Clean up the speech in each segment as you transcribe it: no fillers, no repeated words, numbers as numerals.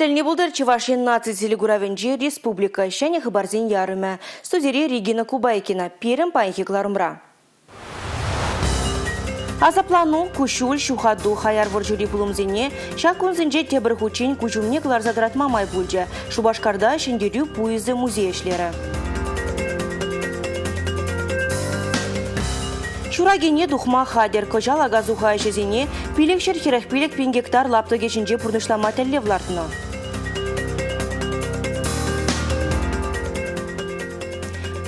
Вӑхӑт тӗлне пултӑр Чӑваш Ен наци телекуравӗнче республика ҫӗнӗ хыпарсен ярӑмӗ. Студире Регина Кубайкина. Пирӗн паянхи кӑларӑмра. Асаплану, куҫҫуль, ҫухату, хаяр вӑрҫӑри пулӑмсене ҫак кунсенче тепӗр хутчен куҫ умне кӑларса тӑратма май пулчӗ. Шупашкарта Ҫӗнтерӳ пуйӑсӗ музей ӗҫлерӗ. Ҫуракине тухма хатӗр. Кӑҫал ака-суха ӗҫӗсене 545 пин гектар лаптӑкӗ ҫинче пурнӑҫлама тӗллев лартнӑ.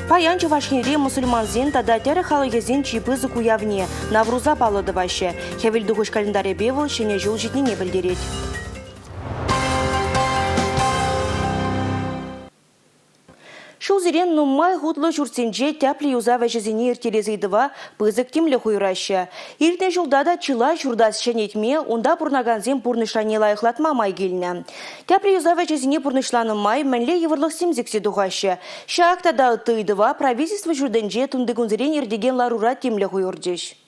Паян Чӑваш Енре мусульмансен тата тӗрӗк халӑхӗсен чи пысӑк уявне Навруза паллӑ тӑваҫҫӗ. Хӗвелтухӑҫ календарӗпе вӑл Ҫӗнӗ ҫул ҫитнине пӗлтерет. Ҫулсерен нумай хутлӑ ҫуртсенче тӗплӗ юсав ӗҫӗсене ирттерес ыйтӑва пысӑк тимлӗх уйӑраҫҫӗ. Иртнӗ ҫулта та чылай ҫурта ҫӗнетме, унта пурӑнакансен пурнӑҫ шайне лайӑхлатма май килнӗ. Тӗплӗ юсав ӗҫӗсене пурнӑҫланӑ май мӗнле йывӑрлӑхсем сиксе тухаҫҫӗ? Ҫак тата ытти ыйтӑва правительство ҫуртӗнче тунтикунсерен иртекен ларура тимлӗх уйӑрчӗҫ.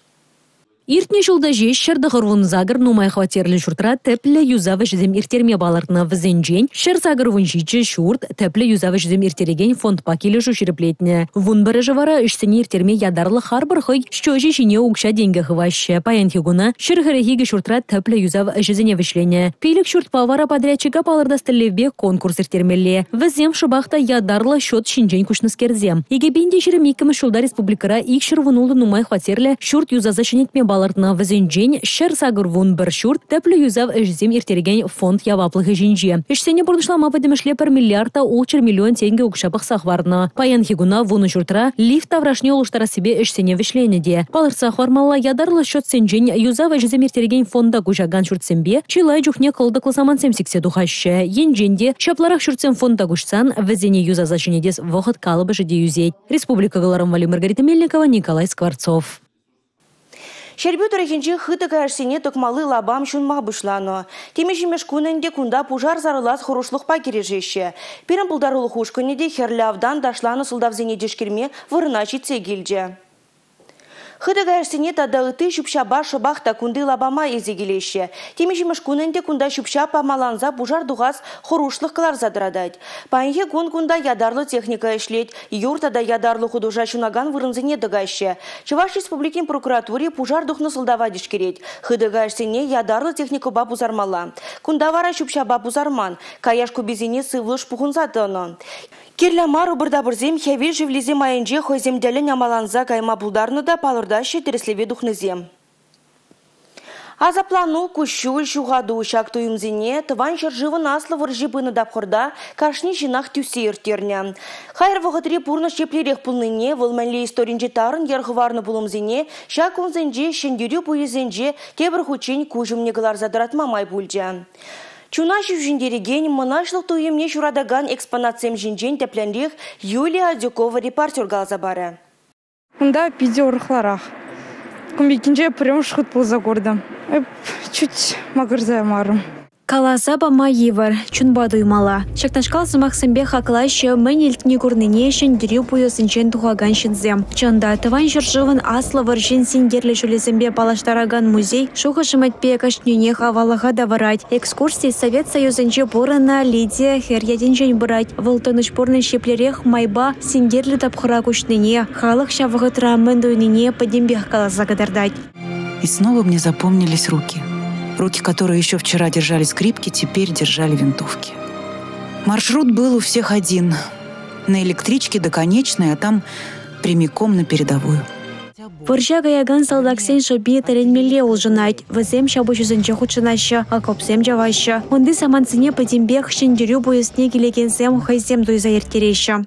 Иртнӗ ҫулта ҫеҫ 198 нумай хваттерлӗ ҫуртра тӗплӗ юсав ӗҫӗсем ирттерме палӑртнӑ. Вӗсенчен 187 ҫурт тӗплӗ юсав ӗҫӗсем ирттерекен фондпа килӗшӳ ҫирӗплетнӗ. 11-шӗ вара ӗҫсене ирттерме ятарлӑ харпӑр хӑй счечӗ ҫине укҫа-тенкӗ хываҫҫӗ. Паянхи куна 142 ҫуртра тӗплӗ юсав ӗҫӗсене вӗҫленӗ. 5 ҫуртпа вара подрядчика палӑртас тӗллевпе конкурс ирттермелле. Вӗсем шӑпах та ятарлӑ счет ҫинчен куҫнӑскерсем. 2022 ҫулта республикӑра 216 нумай хваттерлӗ ҫурт юсаса ҫӗнетме палӑртнӑ. Вӗсенчен 181 ҫурт тӗплӗ юсав ӗҫӗсем ирттерекен фонд яваплӑхӗ ҫинче. Ӗҫсене пурнӑҫлама пӗтӗмӗшле 1 миллиард та 600 миллион тенкӗ укҫа пӑхса хӑварнӑ. Паянхи куна 10 ҫуртра лифт таврашне улӑштарассипе ӗҫсене вӗҫленӗ те. Палӑртса хӑвармалла, ятарлӑ счетсенчен юсав ӗҫӗсем ирттерекен фонда куҫакан ҫуртсемпе чылай чухне кӑлтӑклӑ самантсем сиксе тухаҫҫӗ. Енчен те ҫапларах ҫуртсем фонда куҫсан вӗсене юсаса ҫӗнетес вӑхӑт калӑпӑшӗ те ӳсет. Республика кӑларӑм валли Маргарита Мельникова, Николай Скворцов. Ҫӗрпӳ тӑрӑхӗнче хытӑ каяшсене тӑкмалли лапам ҫунма пуҫланӑ. Темиҫемӗш кун ӗнтӗ кунта пушар сарӑлас хӑрушлӑхпа кӗрешеҫҫӗ. Пирӗн пултарулӑх ушкӑнӗ те хӗрлӗ автан ташланӑ сӑлтавсене тишкерме вырӑна ҫитсе килчӗ. Хытӑ каяшсене тата ытти ҫӳп-ҫапа шӑпах та кунти лапама илсе килеҫҫӗ. Темиҫемӗш кун ӗнтӗ кунта ҫӳп-ҫап амаланса пушар тухас хӑрушлӑх кӑларса тӑратать. Паянхи кун кунта ятарлӑ техника ӗҫлет. Юр тата ятарлӑ хутӑша ҫунакан вырӑнсене тӑкаҫҫӗ. Чӑваш Республикин прокуратури пушар тухнӑ сӑлтава тишкерет. Хытӑ каяшсене ятарлӑ техникӑпа пусармалла. Кунта вара ҫӳп-ҫапа пусарман. Каяш куписене сывлӑш пухӑнса тӑнӑ. Кирлӗ мар ӑпӑр-тапӑрсем хӗвел шевлисем айӗнче хӑйсем тӗллӗн амаланса кайма пултарнӑ та палӑртаҫҫӗ тӗрӗслеве тухнисем. Асаплану, куҫҫуль, ҫухату ҫак туйӑмсене Тӑван ҫӗршывӑн аслӑ вӑрҫи пынӑ тапхӑрта кашни ҫынах тӳссе ирттернӗ. Хаяр вӑхӑтри пурнӑҫ еплерех пулнине, вӑл мӗнле историнче тарӑн йӗр хӑварнӑ пулӑмсене ҫак кунсенче Ҫӗнтерӳ пуйӑсӗнче тепӗр хутчен куҫ умне кӑларса тӑратма май пулчӗ. Чуна ҫӳҫентерекен, мӑнаҫлӑх туйӑмне ҫуратакан экспонатсем ҫинчен тӗплӗнрех Юлия Адюкова репортер каласа парӗ. Кунта питӗ урӑхларах. Кун пеккинче пӗрремӗш хут пулса куртӑм. Эп чуть макӑрса ямарӑм. Каласа пама йывӑр, чунпа туймалла. Ҫакнашкал сӑмахсемпе хаклаҫҫӗ мӗн илтни-курнине Ҫӗнтерӳ пуйӑсӗнчен тухакан ҫынсем. Чӑн та, Тӑван ҫӗршывӑн Аслӑ вӑрҫин синкерлӗ ҫулӗсемпе паллаштаракан музей шухӑш-ӗмӗтпе кашнинех аваллӑха тавӑрать. Экскурси Совет Союзӗнче пурӑннӑ Лидия хӗр ятӗнчен пырать. Вӑл тӑнӑҫ пурнӑҫ еплерех майпа синкерлӗ тапхӑра куҫнине, халӑх ҫав вӑхӑтра мӗн туйнине пӗтӗмпех каласа кӑтартать. И снова мне запомнились руки. Руки, которые еще вчера держали скрипки, теперь держали винтовки. Маршрут был у всех один. На электричке до конечной, а там прямиком на передовую. Вӑрҫа каякан салтаксен шӑпи тӗлӗнмелле улшӑнать. Вӗсем ҫапӑҫусенче хутшӑнаҫҫӗ, окопсем чаваҫҫӗ. Унти самантсене пӗтӗмпех Ҫӗнтерӳ пуйӑсне килекенсем хӑйсем туйса ирттереҫҫӗ.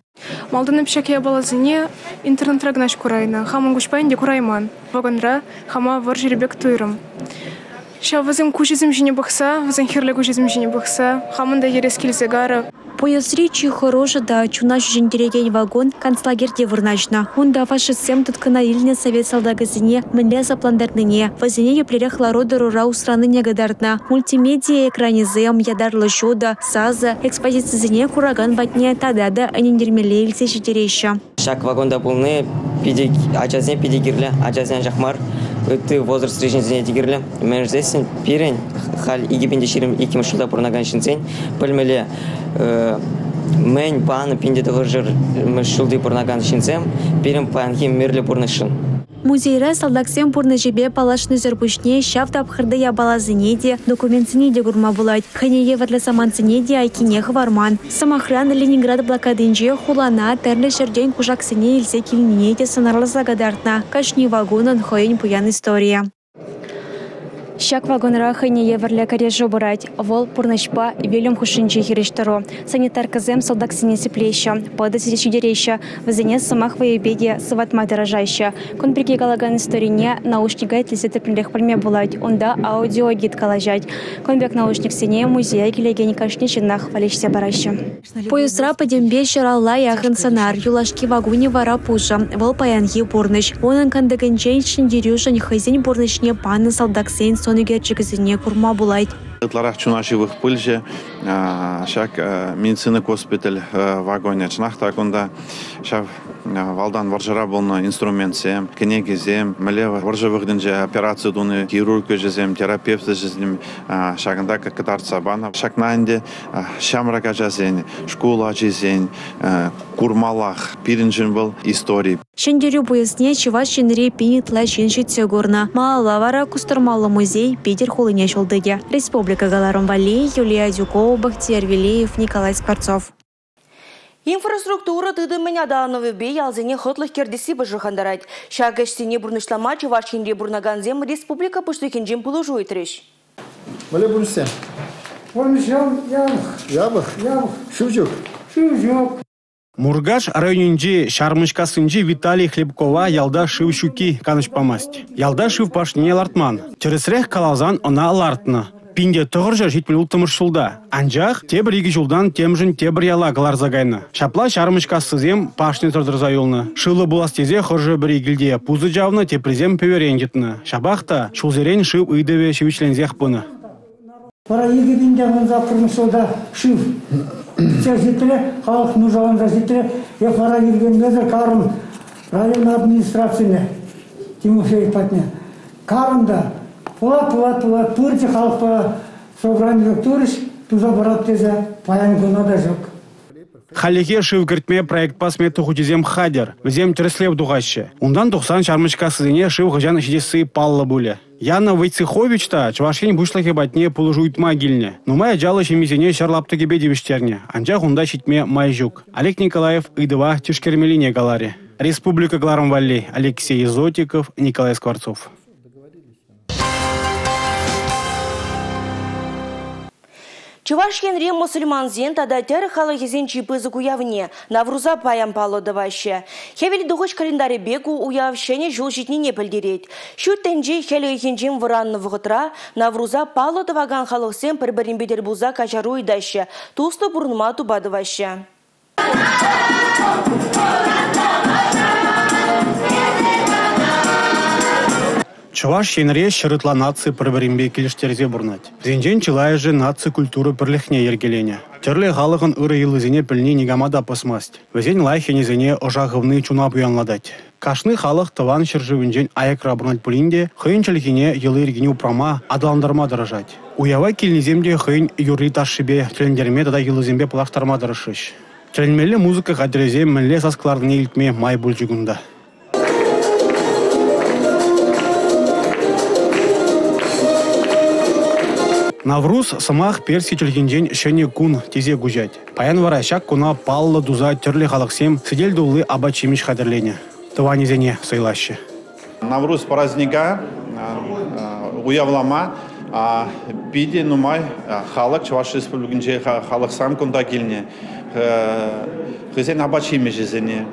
Малтан эп ҫак япаласене интернетра кӑна курайнӑ. Хамӑн куҫпа ӗнтӗ курайман. Вагонра хама вӑрҫӑри пек туйрӑм. Ҫав вӗсем куҫӗсем ҫине пӑхса, вӗсен хӗрлӗ куҫӗсем ҫине пӑхса, хамӑн та йӗрес килсе карӗ. Пуйӑсри чи хӑрушӑ та чуна ҫӳҫентерекен вагон концлагерьте вырнаҫнӑ. Унта фашистсем тыткӑна илнӗ совет салтакӗсене мӗнле асаплантарнине, вӗсене еплерех лару-тӑрура усранине кӑтартнӑ. Мультимедиа экранӗсем, ятарлӑ ҫутӑ, сасӑ, экспозицисене куракан патне тата та ӗнентермелле илсе ҫитереҫҫӗ. Ҫак вагонта пулни питӗ ачасене питӗ кирлӗ, ачасене анчах мар. Ытти возрастри ҫынсене те кирлӗ. Мӗншӗн пирӗн халь 2022 ҫулта пурӑнакан ҫынсен пӗлмелле мӗн панӑ 1900 ҫулти пурӑнакан ҫынсем пирӗн паянхи мирлӗ пурнӑҫшӑн. Музейра салтаксен пурнӑҫӗпе паллашнисӗр пуҫне ҫав тапхӑрти япаласене те, документсене те курма пулать. Хӑйне евӗрлӗ самантсене те айккине хӑварман. Сӑмахран, Ленинград блокадинче хулана тӗрлӗ ҫӗртен кушаксене илсе килнине те сӑнарласа кӑтартнӑ. Кашни вагонӑн хӑйӗн пуян историйӗ. Ҫак вагонра хӑйне евӗрлӗ кӗрешӳ пырать. Вӑл пурнӑҫпа вилӗм хушшинчи хирӗҫтӑру. Санитаркӑсем салтаксене сиплеҫҫӗ, пӑтӑ ҫитереҫҫӗ, вӗсене сӑмах вӑйӗпе те сыватма тӑрӑшаҫҫӗ. Кун пирки калакан историне наушника итлесе тӗплӗнрех пӗлме пулать. Унта аудиогид калаҫать. Кун пек наушниксене музее килекен кашни ҫыннах валеҫсе параҫҫӗ. Пуйӑсра пӗтӗмпе 150 яхӑн сӑнар, юлашки вагонӗ вара пушӑ. Вӑл паянхи пурнӑҫ. Унӑн кантӑкӗнчен ҫӗнтерӳшӗн хӑйсен пурнӑҫне панӑ салтаксен сӑн ӳкерчӗкӗсене курма пулать. Ытларах чуна ҫывӑх пулчӗ ҫак медицина госпиталь вагонӗ. Чӑнах та кунта ҫав валтан вӑрҫӑра пулнӑ инструментсем, кӗнекесем, мӗнле вӑрҫӑ вӑхӑтӗнче операци тунӑ хирург ӗҫӗсем, терапевт ӗҫӗсем ҫакӑнта кӑтартса панӑ. Ҫакна ӗнтӗ ҫамрӑк ачасен, шкул ачисен курмаллах. Пирӗншӗн вӑл истори. Ҫӗнтерӳ пуйӑсне Чӑваш Енри 1000 ытла ҫын ҫитсе курнӑ. Малалла вара кустӑрмаллӑ музей Питӗр хулине ҫул тытӗ. Республика кӑларӑм валли Юлия Адюкова, Бахтияр Велеев, Николай Скворцов. Инфраструктура тытӑмӗн аталанӑвӗпе ялсене хӑтлӑх кӗртесси пӑшӑрхантарать. Ҫак ӗҫсене пурнӑҫлама Чӑваш Енре пурӑнакансем республика Пуҫлӑхӗнчен пулӑшу ыйтрӗҫ. Мӗнле пурнӑҫсем? Пурнӑҫ япӑх. Япӑх? Япӑх. Шыв ҫук? Шыв ҫук. Муркаш районӗнчи Ҫармӑҫкассинчи Виталий Хлебкова ялта шыв ҫукки канӑҫ памасть. Ялта шыв пашнине лартман. Тӗрӗсрех каласан ӑна лартнӑ. 1976 ҫулта. Анчах тепӗр 2 ҫултан темшӗн тепӗр яла кӑларса кайнӑ. Ҫапла Ҫармӑҫкассисем пашнесӗр тӑрса юлнӑ. Шывлӑ пулас тесе хӑшӗ-пӗри килте пусӑ чавнӑ, теприсем пӗверен йӑтнӑ. Ҫапах та ҫулсерен шыв ыйтӑвӗ ҫивӗчленсех пынӑ. Вара 2018 ҫулта шыв ҫитрӗ, халӑх нушаланса ҫитрӗ. Эп вара йӗркелмесӗр карӑм район администрацине Тимофеев патне. Карӑм та пулать, пырчӗ халӑхпа собрани турӗҫ, туса парать тесе паян куна та ҫук. Хальлӗхе шыв кӗртме проектпа смета хучӗсем хатӗр. Вӗсем тӗрӗслев тухаҫҫӗ. Унтан тухсан Ҫармӑҫкассисене шыв хӑҫан ҫитесси паллӑ пулӗ. Яна Войцехович та Чӑваш Ен Пуҫлӑхӗ патне пулӑшу ыйтма килнӗ. Нумай ачаллӑ ҫемьесене ҫӗр лаптӑкӗпе тивӗҫтернӗ. Анчах унта ҫитме май ҫук. Олег Николаев ыйтӑва тишкермеллине каларӗ. Республика кӑларӑм валли Алексей Зотиков, Николай Скворцов. Чӑваш Енре мӑсӑльмансен тата тӗрӗк халӑхӗсен чи пысӑк уявне Навруза паян паллӑ тӑваҫҫӗ. Хӗвел тухӑҫ календарӗпе ку уяв ҫӗнӗ ҫул ҫитнине пӗлтерет. Ҫут тӗнче хӗл ыйхинчен вӑраннӑ вӑхӑтра Навруза паллӑ тӑвакан халӑхсем пӗр-пӗринпе тӗл пулса каҫару ыйтаҫҫӗ, туслӑ пурӑнма тупа тӑваҫҫӗ. Чӑваш Енре 100 ытла наци пӗр-пӗринпе килӗштерсе пурӑнать. Вӗсенчен чылайӑшӗ наци культура пӗрлӗхне йӗркеленӗ. Тӗрлӗ халӑхӑн ырӑ йӑлисене пӗлни никама та пӑсмасть. Вӗсен лайӑх енӗсене ӑша хывни чуна пуянлатать. Кашни халӑх тӑван ҫӗршывӗнчен аякра пурӑнать пулин те хӑйӗн чӗлхине, йӑли-йӗркине упрама, аталантарма тӑрӑшать. Уява килнисем те хӑйӗн юрри-ташшипе тӗлӗнтерме тата йӑлисемпе паллаштарма тӑрӑшрӗҫ. Тӗлӗнмелле музыка хатӗрӗсем мӗнле сас кӑларнине илтме май пулчӗ кунта. Навруз сӑмах перси чӗлхинчен «ҫӗнӗ кун» тесе куҫать. Паян вара ҫак куна паллӑ туса тӗрлӗ халӑхсем сӗтел тулли апат-ҫимӗҫ хатӗрленӗ. Тӑванӗсене сӑйлаҫҫӗ. Навруз праздника уявлама питӗ нумай халӑх, Чӑваш Республикинче халӑхсем кунта килнӗ. Хӑйсен апат-ҫимӗҫӗсене,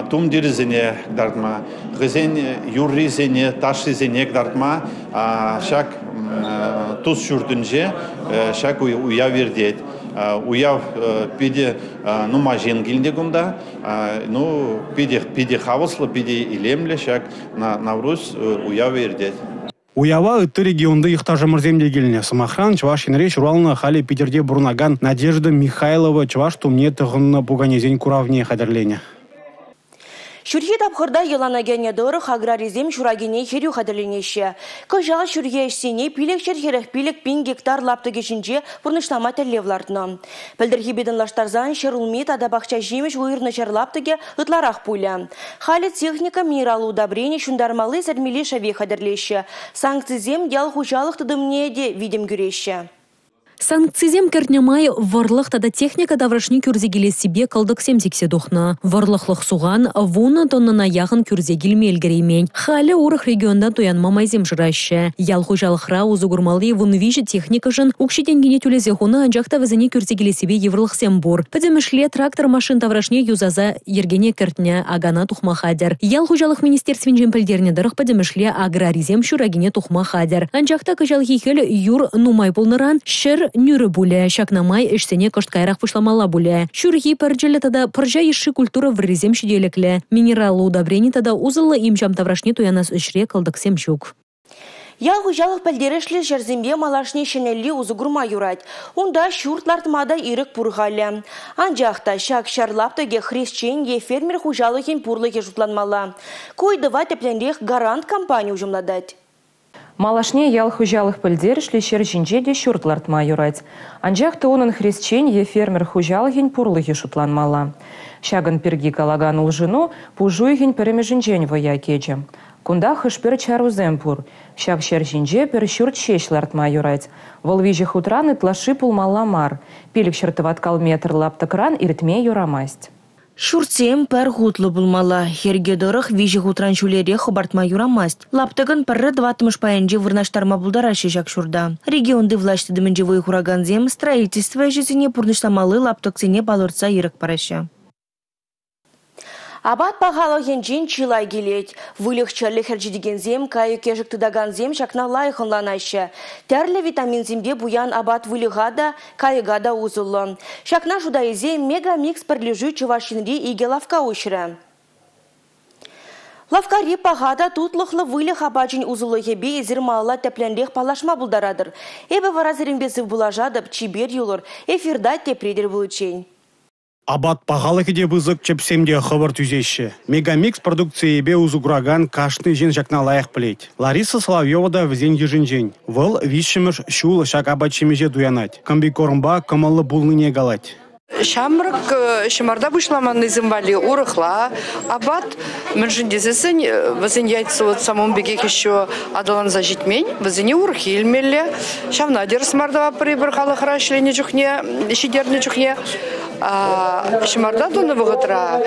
тумтирӗсене кӑтартма, хӑйсен юррисене, ташшисене кӑтартма ҫак тус ҫуртӗнче ҫак уяв иртет. Уяв питӗ нумай ҫын килнӗ кунта. Ну, питӗ хаваслӑ, питӗ илемлӗ ҫак Навруз уявӗ иртет. Уява ытти регионти йӑхташӑмӑрсем те килнӗ. Сӑмахран, Чӑваш Енре ҫуралнӑ, халӗ Питӗрте пурӑнакан Надежда Михайлова чӑваш тумне тӑхӑннӑ пуканесен куравне хатӗрленӗ. Ҫурхи тапхӑрта йӑлана кӗнӗ тӑрӑх аграрисем ҫуракине хӗрӳ хатӗрленеҫҫӗ. Кӑҫал ҫурхи ӗҫсене 545 пин гектар лаптӑкӗ ҫинче пурнӑҫлама тӗллев лартнӑ. Пӗлтӗрхипе танлаштарсан ҫӗр улми тата пахча ҫимӗҫ уйӑрнӑ ҫӗр лаптӑкӗ ытларах пулӗ. Халӗ техника минераллӑ удобрени ҫунтармалли-сӗрмелли шӗвек хатӗрлеҫҫӗ. Санкцисем ял хуҫалӑх тытӑмне те витӗм кӳреҫҫӗ. Санкцисем кӗртнӗ май вӑрлӑх тата техника таврашне кӳрсе килессипе кӑлтӑксем сиксе тухнӑ. Вӑрлӑхлӑх сухан 10 тоннӑна яхӑн кӳрсе килме ӗлкӗреймен. Халӗ урӑх регионта туянма майсем шыраҫҫӗ. Ял хуҫалӑхра усӑ курмалли 13 техникӑшӑн укҫи-тенкине тӳлесе хунӑ, анчах та вӗсене кӳрсе килессипе йывӑрлӑхсем пур. Пӗтӗмӗшле трактор машин таврашне юсаса йӗркене кӗртнӗ, акана тухма хатӗр. Ял хуҫалӑх министерствинчен пӗлтернӗ тӑрӑх пӗтӗмӗшле аграрисем ҫуракине тухма хатӗр. Анчах та кӑҫалхи хӗл юр нумай пулнӑран ҫӗр нӳрӗ пулӗ. Ҫакна май ӗҫсене кӑшт каярах пуҫламалла пулӗ. Ҫурхи пӗрчӗллӗ тата пӑрҫа йышши культура вӑррисем ҫителӗклӗ. Минераллӑ удобрени тата усӑллӑ им-ҫам таврашне туянас ӗҫре кӑлтӑксем ҫук. Ял хуҫалӑх пӗлтерӗшлӗ ҫӗрсемпе малашне ҫӗнӗлле усӑ курма юрать. Унта ҫурт лартма та ирӗк пур халӗ. Анчах та ҫак ҫӗр лаптӑкӗ хресчен е фермер хуҫалӑхӗн пурлӑхӗ шутланмалла. Ку ыйтӑва тӗплӗнрех «Гарант» компани уҫӑмлатать. Малашне ял хуҫалӑх пӗлтерӗшлӗ ҫӗр ҫинче те ҫурт лартма юрать. Анчах та унӑн хресчен е фермер хуҫалӑхӗн пурлӑхӗ шутланмалла. Ҫакӑн пирки калакан улшӑну пуш уйӑхӗн пӗрремӗшӗнчен вӑя кӗчӗ. Кунта хӑш-пӗр чарусем пур. Ҫак ҫӗр ҫинче пӗр ҫурт ҫеҫ лартма юрать. Вӑл виҫӗ хутран ытлашши пулмалла мар. 504 метр лаптӑкран иртме юрамасть. Ҫуртсем пӗр хутлӑ пулмалла. Йӗрке тӑрӑх виҫӗ хутран ҫӳлерех хӑпартма юрамасть. Лаптӑкӑн 1,4 пайӗнче вырнаҫтарма пултараҫҫӗ ҫак ҫурта. Регионти влаҫ тытӑмӗнче вӑй хуракансем строительство ӗҫӗсене пурнӑҫламалли лаптӑксене палӑртса ирӗк параҫҫӗ. Апат пахалӑхӗнчен чылай килет. Выльӑх-чӗрлӗх ӗрчетекенсем, кайӑк-кӗшӗк тытакансем ҫакна лайӑх ӑнланаҫҫӗ. Тӗрлӗ витаминсемпе пуян апат выльӑха та, кайӑка та усӑллӑ. Ҫакна шута илсе «Мегамикс» пӗрлешӳ Чӑваш Енри икӗ лавкка уҫрӗ. Лавккари паха та тутлӑхлӑ выльӑх апачӗн усӑллӑхӗпе эсир малалла тӗплӗнрех паллашма пултаратӑр. Эпӗ вара сирӗнпе сывпуллашатӑп, чипер юлӑр. Эфирта тепре тӗл пуличчен. Апат пахалӑхӗ те пысӑк, чӗпсем те хӑвӑрт ӳсеҫҫӗ. «Мегамикс» продукцийӗпе усӑ куракан кашни ҫын ҫакна лайӑх пӗлет. Лариса Соловьева та вӗсен йышӗнчен. Вӑл 3-мӗш ҫул ҫак апат-ҫимӗҫе туянать. Комбикормпа кӑмӑллӑ пулнине калать. Ҫамрӑк ҫӑмарта пуҫламаннисем валли урӑхла апат. Мӗншӗн тесессӗн вӗсен яйцевод самом пекех еще аталанса ҫитмен. Вӗсене урӑх илмелле. Ҫавна тӗрӗс мар тӑватпӑр эпир халӑхра ӗҫленӗ чухне, ҫитернӗ чухне. Ҫӑмарта тунӑ вӑхӑтра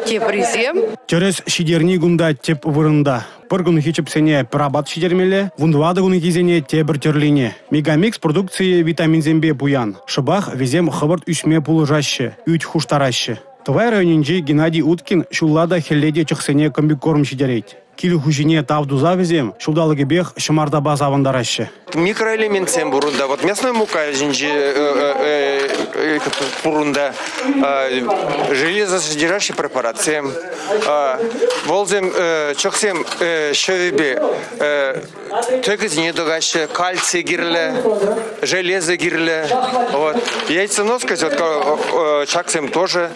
теприсем. Тӗрӗс ҫитерни кунта тӗп вырӑнта. Пӗр кунхи чӗпсене пӗр апат ҫитермелле, 14 кунхисене тепӗр тӗрлине. «Мегамикс» продукцийӗ витаминсемпе пуян. Шӑпах вӗсем хӑвӑрт ӳсме пулӑшаҫҫӗ, ӳт хуштараҫҫӗ. Тӑвай районӗнчи Геннадий Уткин ҫулла та хӗлле те чӑхсене комбикорм ҫитерет. Кил хуҫине тав туса вӗсем ҫулталӑкӗпех ҫӑмартапа савӑнтараҫҫӗ. Микроэлементсем пур унта. Вот мясной мука ҫинче пур унта. Железосодержащий препаратсем. Вӑлсем, чӑхсем ҫӑвӗпе тӗкӗсене тӑкаҫҫӗ. Кальций кирлӗ, железо кирлӗ. Вот. Яйценоскость, вот, чаксем тоже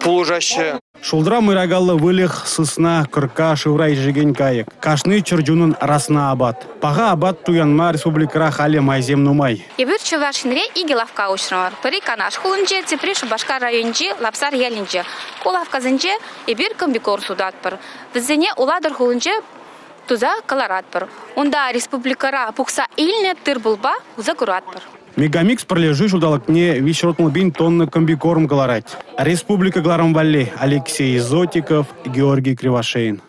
пулӑшаҫҫӗ. Шултра мӑйракаллӑ выльӑх, сысна, кӑркка, шывра ишекен кайӑк. Кашни чӗр чунӑн расна апат. Паха апат туянма республикӑра халӗ майсем нумай. Эпир Чӑваш Енре икӗ лавкка уҫрӑмӑр. Пӗри Канаш хулинче, тепри Шупашкар районӗнчи Лапсар ялӗнче. Ку лавккасенче эпир комбикорм сутатпӑр. Вӗсене Улатӑр хулинче туса кӑларатпӑр. Унта республикӑра пухса илнӗ тыр-пулпа усӑ куратпӑр. «Мегамикс» пӗрлешӳ ҫулталӑкне 360 тонна комбикорм кӑларать. Республика кӑларӑм валли Алексей Зотиков, Георгий Кривошеин.